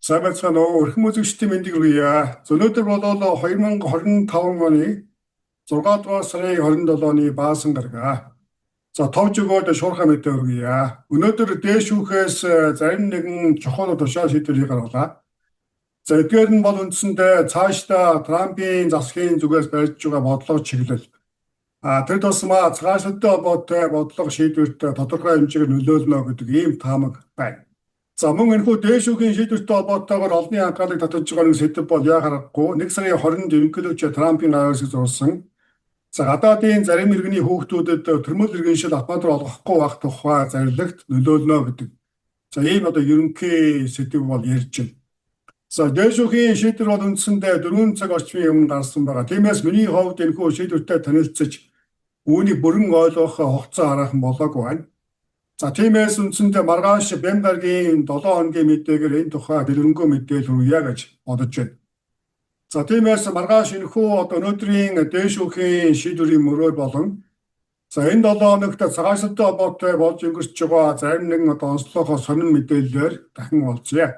Сайн байцгаана уу? Өрхөн үзэгчдийн мэндийг хүргье. Өнөөдөр бол 2025 оны 6 дугаар сарын 27-ны баасан гараг. За, товч өгөөд шуурхай мэдээ хүргье. Өнөөдөр дээш үхээс зарим нэгэн чухал тушаал шийдвэрийг гаргалаа. За, эдгээр нь бол үндсэндээ цаашдаа Трампын засгийн зүгээс барьж байгаа бодлого чиглэл. А тэр тусмаа цагаачлалтай холбоотой бодлого шийдвэрт тодорхой хэмжээгээр нөлөөлнө гэдэг ийм таамаг байна. За, мөн энэхүү дээш үхийн шийдвэртэй холбоотойгоор олонний анхаарлыг татаж байгаа нэг сэдэв бол яа харахгүй 1 сарын 20-нд ерөнхийлөгч Трампын гар үсэг зурсан. За, гадаадын зарим иргэний хүүхдүүдэд төрмөл иргэншил автоматар олгохгүй байх тухай зарилэгт нөлөөлнө гэдэг. За, ийм одоо ерөнхий сэдэв бол ярьж байна. За, дээш үхийн шийдвэр бол үндсэндээ 4 цаг орчмын өмнө гарсан байгаа. Тиймээс миний хувьд энэхүү шийдвэртэй танилцаж, үүнийг бүрэн ойлгох хугацаа хараахан болоогүй байна. За, тиймээс үндсэндээ маргааш Бям гарагийн 7 хоногийн мэдээгээр энэ тухай дэлгэрэнгүй мэдээлэл хүргье гэж бодож байна. За, тиймээс маргааш энэхүү одоо өнөөдрийн дээш үхийн шийдвэрийн мөрөөр болон за энэ 7 хоногт цагаачлалтай холбоотой болж өнгөрч байгаа зарим нэгэн одоо онцлог сонин мэдээллээр дахин уулзъя.